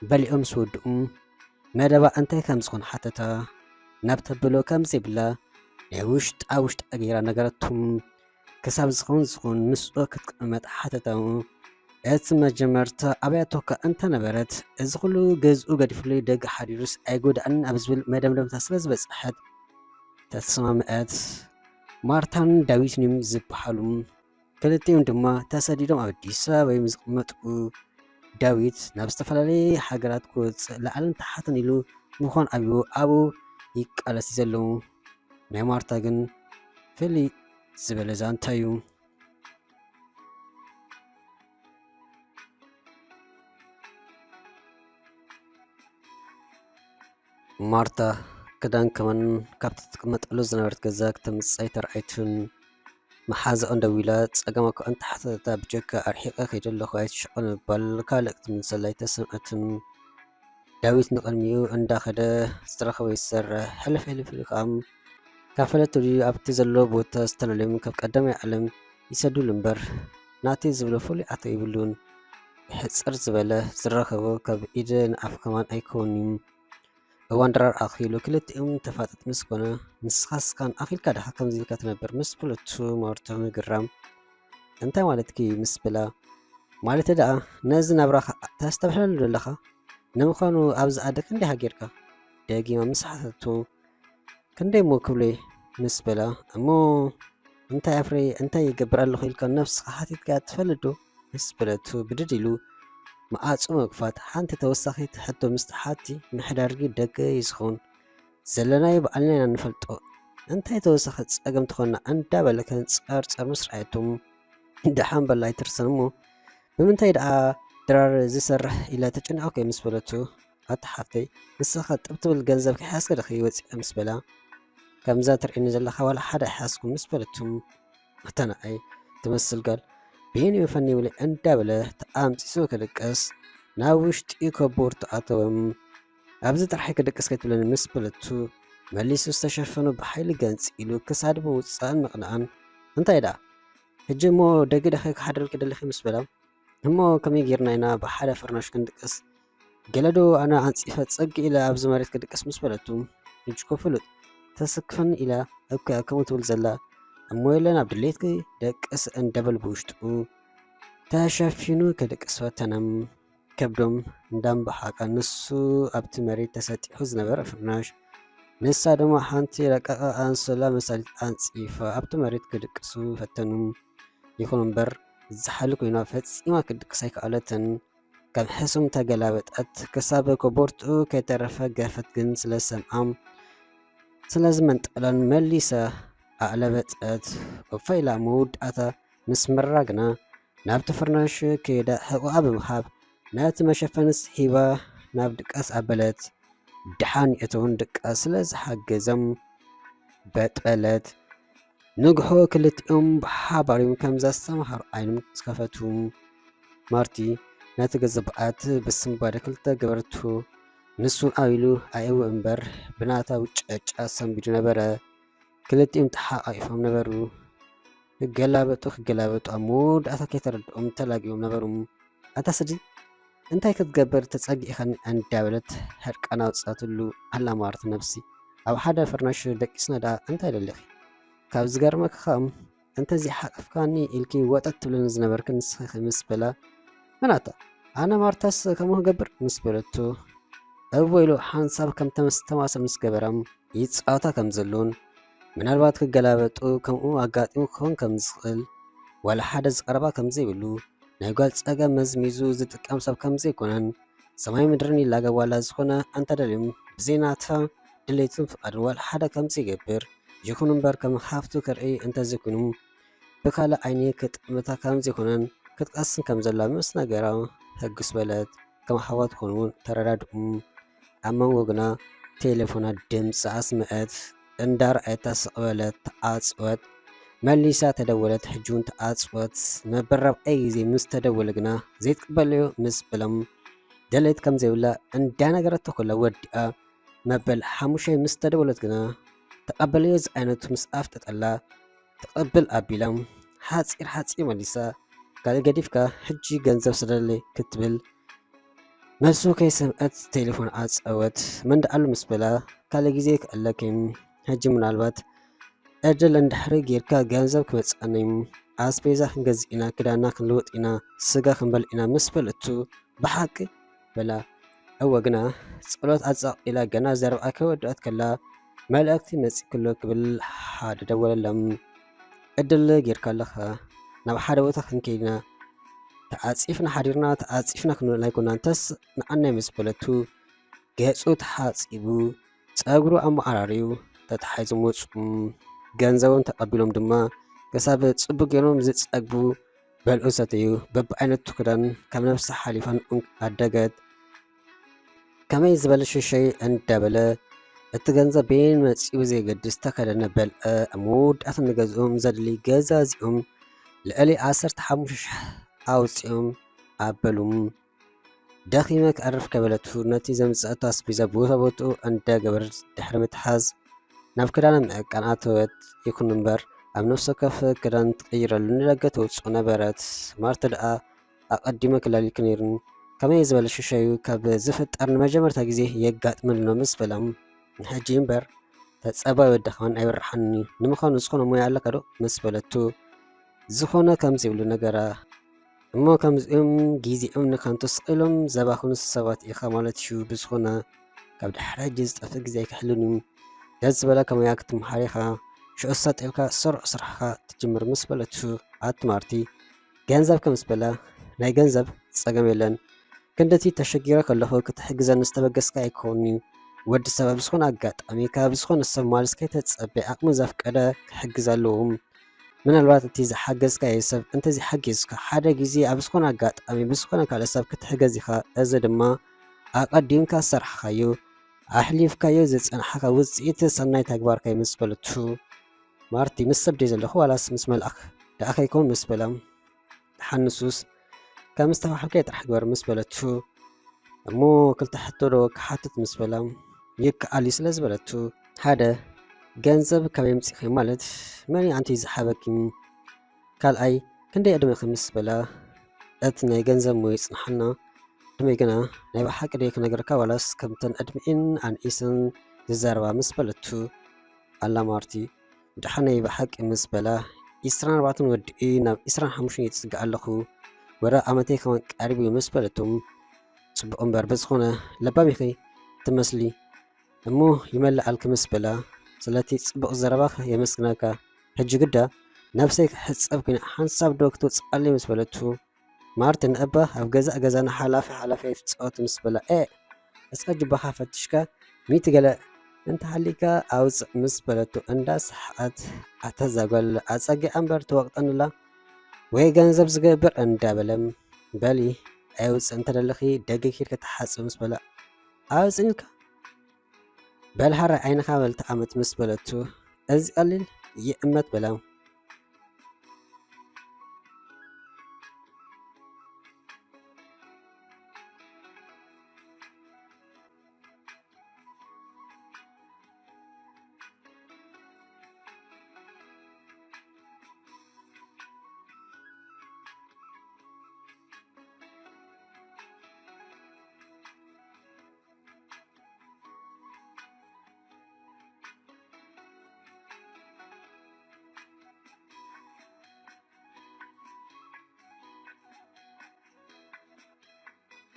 በሊዖም ምስ ወድኡ መደባ እንታይ ከም ዝኾነ ሓተታ። ናብ ተብሎ ከም ዘይብላ ናይ ውሽጣ ውሽጣ ገይራ ነገረቶም። ክሳብ ዝኾን ዝኾን ምስኦ ክትቅመጥ ሓተታ። እቲ መጀመርታ ኣብያቶካ እንተነበረት፣ እዚ ኩሉ ገዝኡ ገዲፍሉ ደገ ሓዲሩስ ኣይጎዳእን ኣብ ዝብል መደምደምታ ስለ ዝበጽሐት፣ ተስማምዐት። ማርታን ዳዊትን እዮም ዝበሃሉ። ክልቲኦም ድማ ተሰዲዶም ኣብ ኣዲስ ኣበባ እዮም ዝቕመጡ። ዳዊት ናብ ዝተፈላለየ ሃገራት ክወፅእ ላዕልን ታሕትን ኢሉ ምዃን ኣብዩ ኣብኡ ይቃለስ እዩ ዘለዉ። ናይ ማርታ ግን ፍልይ ዝበለ ዛንታ እዩ። ማርታ ክዳን ከማን ካብቲ ትቅመጠሉ ዝነበረት ገዛ ክተምጽእ ኣይተርኣየትን። መሓዛኣ ደዊላ ጸገማ እኳ እንተሓተተታ ብጀካ ኣርሒቐ ከይደ ኣለኹ ኣይትሽቐል ምባል ካልእ ክትምልሰላ ኣይተሰምዐትን። ዳዊት ንቕድሚኡ እንዳኸደ ዝረኸቦ ይሰርሕ። ሕልፍ ሕልፍ ኢሉ ከኣ ካብ ፈለጥትኡ ኣብቲ ዘለዎ ቦታ ዝተላለዮም ካብ ቀዳማይ ዓለም ይሰድሉ እምበር ናተይ ዝብሎ ፍሉይ ኣቶ የብሉን። ብሕጽር ዝበለ ዝረኸቦ ካብ ኢደ ንኣፍ ከማን ኣይከውን'ዩ። እዋን ድራር ኣኺሉ ክልቲኦም ተፋጠጥ ምስ ኮነ፣ ንስኻስ ካን ኣኺልካ ዲኻ ከምዚ ኢልካ ትነብር? ምስ በለቱ ማርታ ምግራም። እንታይ ማለትኪ? ምስ በላ፣ ማለተይ ደኣ ነዚ ናብራኻ ተስተብሕለሉ ኣለኻ? ንምዃኑ ኣብዚ ዓዲ ክንደይ ሃገርካ? ደጊማ ምስ ሓተተቶ፣ ክንደይ እሞ ክብሎ እየ? ምስ በላ፣ እሞ እንታይ ኣፍርየ እንታይ ይገብር ኣለኹ ኢልካ ነብስኻ ሓቲትካ ትፈልጥ ዶ? ምስ በለቱ ብድድ ኢሉ መዓጹ ምኽፋት። ሓንቲ ተወሳኺት ሕቶ ምስ ተሓቲ ምሕዳርኪ ደገ እዩ ዝኸውን። ዘለናዮ ባዕልና ኢና ንፈልጦ። እንታይ ተወሳኺ ጸገም ትኾንና? እንዳበለ ከንጸርጸር ምስ ረኣየቶም ደሓን በላ ኣይትርሰን እሞ ብምንታይ ደኣ ድራር ዝሰርሕ ኢለ ተጨኒቐ እየ ምስ በለቱ ኣታ ሓፍተይ ንስኻ ጥብ ትብል ገንዘብ ከይሓዝካ ዲኺ ወጺኻ ምስ በላ ከምዛ ትርእየኒ ዘለኻ ዋላ ሓደ ኣይሓዝኩን ምስ በለቱ ኣታ ንኣይ ትመስል ጋል ብየን ይወፈኒ ይብል እንዳበለ ተኣምጺሱ ክድቅስ ናብ ውሽጢ ኮቦርቱ ኣተወ። ኣብዚ ጥራሕ ክድቅስ ከይትብለኒ ምስ በለቱ መሊሱ ዝተሸፈኑ ብሓይሊ ገንጺሉ ክሳዱ ብምውጻእን ምቕናእን እንታይ ደኣ ሕጂ እሞ ደገ ዲኺ ክሓድረልኪ ደሊኺ ምስ በላ እሞ ከመይ ጌርና ኢና ብሓደ ፍርናሽ ክንድቅስ? ገለ ዶ ኣነ ኣንጺፈ ጸግ ኢለ ኣብዚ መሬት ክድቅስ ምስ በለቱ፣ ሕጂ እኮ ፍሉጥ ተስክፈኒ ኢላ እኮ እያ ከምኡ ትብል ዘላ። እሞ የለን ኣብ ድሌትኪ ደቅስ እንደበል ብውሽጡ ተሸፊኑ ክድቅስ ፈተነ። ከብዶም እንዳምበሓቐ ንሱ ኣብቲ መሬት ተሰጢሑ ዝነበረ ፍርናሽ ንሳ ድማ ሓንቲ ረቀቐ ኣንሶላ መሳሊት ኣንጺፋ ኣብቲ መሬት ክድቅሱ ፈተኑ። ይኹን እምበር ዝሓሉ ኮይና ፈጺማ ክትድቅስ ኣይከኣለትን። ከም ሕሱም ተገላበጠት። ክሳብ ኮቦርትኡ ከይተረፈ ገፈት ግን ስለ ዝሰምዓ ስለ ዝመንጠላን መሊሳ ኣዕለበጠት። እፎ ኢላ መወዳእታ ምስ መራ ግና ናብቲ ፍርናሽ ከይዳ ሕቖኣ ብምሃብ ነቲ መሸፈኒ ስሒባ ናብ ድቃስ ኣበለት። ደሓን የእተውን ድቃስ ስለ ዝሓገዘም በጠለት። ንግሆ ክልቲኦም ብሓባር እዮም ከምዛ ዝተምሃሩ ዓይኖም ዝኸፈቱ። ማርቲ ነቲ ገዛ ብኣት ብስንባደ ክልተ ገበረቶ። ንሱ ኣው ኢሉ ኣየው እምበር ብናታ ውጨጫ ሰንቢዱ ነበረ። ክልቲኦም ተሓቋቒፎም ነበሩ። ክገላበጡ ክገላበጡ ኣብ መወዳእታ ከይተረድኦም ተላጊቦም ነበሩ። ኣታ ስዲ እንታይ ክትገብር ተጸጊዕኻኒ እንዳበለት ሕርቃና ኣውጻትሉ ኣላ ማርት ነብሲ። ኣብ ሓደ ፍርናሽ ደቂስና ደኣ እንታይ ደሊኺ? ካብ ዝገርመካ ከኣ እንተዘይሓቐፍካኒ ኢልኪ ወጠጥ ትብለኒ ዝነበርኪ ንስኺ ኢኺ ምስ በላ፣ መን ኣታ ኣነ ማርታስ ከምኡ ክገብር ምስ በለቶ እወ ኢሉ ሓንሳብ ከም ተመስተማሰ ምስ ገበራ ይጻወታ ከም ዘሎን ምናልባት ክገላበጡ ከምኡ ኣጋጢሙ ክኸውን ከም ዝኽእል ዋላ ሓደ ዝቐረባ ከም ዘይብሉ ናይ ጓል ጸገም መዝሚዙ ዝጥቀም ሰብ ከም ዘይኮነን ሰማይ ምድርን ይላገብ ዋላ ዝኾነ እንተደልዮም ብዘይ ናታ ድሌትን ፍቓድን ዋላ ሓደ ከም ዘይገብር ይኹን እምበር ከም ሃፍቱ ክርኢ እንተዘይኮይኑ ብካልእ ዓይኒ ክጥምታ ከም ዘይኮነን ክትቀስን ከም ዘላ ምስ ነገራ ህግስ በለት። ከም ኣሕዋት ክኾኑ እውን ተረዳድኡ። ኣብ መንጎ ግና ቴሌፎና ድምፂ ኣስምዐት። እንዳረኣየታ ስቕ በለት። ተዓፅወት። መሊሳ ተደወለት። ሕጂ እውን ተዓፅወት። መበል ራብዓይ ግዜ ምስ ተደወለ ግና ዘይትቅበለዮ ምስ በሎም ደሌት ከም ዘይብላ እንዳነገረቶ ከላ ወዲኣ መበል ሓሙሻይ ምስ ተደወለት ግና ተቐበለዮ ዝዓይነቱ ምስ ኣፍጠጠላ ትቕብል ኣቢላ ሓፂር ሓፂር መሊሳ ካልእ ገዲፍካ ሕጂ ገንዘብ ስደለይ ክትብል መልሱ ከይሰምዐት ቴሌፎን ኣጸወት። መን ደኣሉ ምስ በላ፣ ካልእ ግዜ ክእለኪ፣ ሕጂ ምናልባት ዕድል እንድሕሪ ጌርካ ገንዘብ ክመጽኣኒ፣ ኣስቤዛ ክንገዝእ ኢና፣ ክዳና ክንልውጥ ኢና፣ ስጋ ክንበልዕ ኢና ምስ በለቱ፣ ብሓቂ በላ። እወ ግና ጸሎት ኣጻቒላ ገና ዘረብኣ ከይወደኣት ከላ መልእኽቲ መጺእክሎ ክብል ሓደ ደወለሎም። ዕድል ጌርካ ኣለኻ፣ ናብ ሓደ ቦታ ክንከይድ ኢና፣ ተዓጺፍና ሓዲርና ተዓጺፍና ክንውዕል ኣይኮናን፣ ተስእ ንዓናይ ምስ በለቱ ገጹ ተሓጺቡ ጸጉሩ ኣመዓራርዩ ተታሒዞም ወጹ። ገንዘቦም ተቐቢሎም ድማ ክሳብ ጽቡቕ ገይሮም ዝጸግቡ በልዑ ሰተዩ። በብዓይነቱ ክዳን ካብ ነብሳ ሓሊፋ ንኡን ዓደገት። ከመይ ዝበለ ሽሸይ እንዳበለ እቲ ገንዘብ በየን መጺኡ ብዘየገድስ ተኸደነ በልዐ። ኣብ መወዳእታ ንገዝኦም ዘድሊ ገዛዚኦም ልዕሊ ዓሰርተ ሓሙሽተ ሽሕ ኣውጺኦም ኣበሉም። ደኺመ ከዕርፍ ከበለቱ ነቲ ዘምጸአቶ ኣስቤዛ ቦታ ቦትኡ እንዳገበረት ድሕሪ ምትሓዝ ናብ ክዳና ምዕቃን ኣተወት። ይኹን እምበር ኣብ ነፍሲ ወከፍ ክዳን ትቕይረሉ ንደገ ተውጽኦ ነበረት። ማርቲ ደኣ ኣቐዲመ ክላሊልኪ ነይሩኒ። ከመይ ዝበለ ሽሻዩ ካብ ዝፍጠር ንመጀመርታ ግዜ የጋጥመኒ ኣሎ ምስ በላ፣ ንሕጂ እምበር ተጸባዩ ወዲ ከማን ኣይበርሓኒ። ንምዃኑ ዝኾነ ሞያ ኣለካ ዶ? ምስ በለቱ፣ ዝኾነ ከም ዘይብሉ ነገራ። እሞ ከምዚኦም ግዜኦም ንከንቱ ስቕ ኢሎም ዘባኽኑ ሰባት ኢኻ ማለት እዩ። ብዝኾነ ካብ ድሕሪ ሕጂ ዝጠፍእ ግዜ ኣይክሕልን እዩ። ደስ ዝበለካ ሞያ ክትመሃር ኢኻ። ሽዑ ሰጥ ኢልካ ስሩዕ ስራሕኻ ትጅምር ምስ በለቱ፣ ኣቲ ማርቲ፣ ገንዘብ ከ ምስ በላ፣ ናይ ገንዘብ ጸገም የለን። ክንድቲ ተሸጊረ ከለኹ ክትሕግዘኒ ዝተበገስካ ኣይከውንዩ። ወዲ ሰብ ኣብ ዝኾነ ኣጋጣሚ ካብ ዝኾነ ሰብ ማልስ ከይተጸበ ዓቕሙ ዘፍቀደ ክሕግዝ ኣለዎም። ምናልባት እቲ ዝሓገዝካዮ ሰብ እንተዘይሓጊዝካ፣ ሓደ ግዜ ኣብ ዝኾነ ኣጋጣሚ ብዝኾነ ካልእ ሰብ ክትሕገዝ ኢኻ። እዚ ድማ ኣቐዲምካ ዝሰራሕኻዮ፣ ኣሕሊፍካዮ ዝጸናሕካ ውጽኢት ሰናይ ተግባርካ እዩ ምስ በለቱ፣ ማርቲ፣ ምስ ሰብ ድየ ዘለኹ ዋላስ ምስ መልኣኽ ደኣ ከይከውን ምስ በላ፣ ደሓን ንሱስ ከም ዝተባህልካዮ ጥራሕ ግበር ምስ በለቱ፣ እሞ ክልተ ሕቶ ዶ ክሓትት ምስ በላ፣ ይከኣል እዩ ስለ ዝበለቱ፣ ሓደ፣ ገንዘብ ካበይ ኣምጺእኺ ማለት መን እዩ ኣንቲ ዝሃበኪ? ካልኣይ፣ ክንደይ ዕድመኺ ምስ በላ፣ እቲ ናይ ገንዘብ ሞያ ይጽንሓልና፣ ዕድመይ ግና ናይ ብሓቂ ድየ ክነግረካ ዋላስ ከምተን ዕድሚኤን ኣንኢሰን ዝዛረባ ምስ በለቱ፣ ኣላ ማርቲ፣ ደሓነይ ብሓቂ ምስ በላ፣ ዒስራን ኣርባዕተን ወዲኡ ናብ ዒስራን ሓሙሽተን ይጽጋዕ ኣለኹ፣ ወረ ዓመተይ ከማን ቀሪቡ እዩ ምስ በለቶም፣ ጽቡቕ እምበር ብዝኾነ ለባም ኢኺ ትመስሊ፣ እሞ ይመልኣልኪ ምስ በላ፣ ስለቲ ጽቡቕ ዘረባኺ የመስግነካ፣ ሕጂ ግዳ ነብሰይ ክሕጸብ ኮይነ ሓንሳብ ዶ ክትወጽኣለይ ምስ በለቱ፣ ማርቲን እባ ኣብ ገዛእ ገዛና ሓላፊ ሓላፊ ኣይትጻወት ምስ በላ፣ ኤእ እስኻ ጁባኻ ፈቲሽካ ሚእቲ ገለ እንተሃሊካ ኣውጽእ ምስ በለቶ እንዳሰሓቐት፣ ኣታ እዛ ጓል ኣጸጊዓ እምበር ትወቕጠኒ ኣላ፣ ወይ ገንዘብ ዝገብር እንዳበለ፣ በሊ ኣየውጽእ እንተደለኺ ደገ ኬድኪ ተሓጽቢ ምስ በላ፣ ኣውጽእ ኢልካ በል ሃራይ ዓይንኻ በል ተኣመት ምስ በለቱ፣ እዚ ቀሊል ይእመት በላ።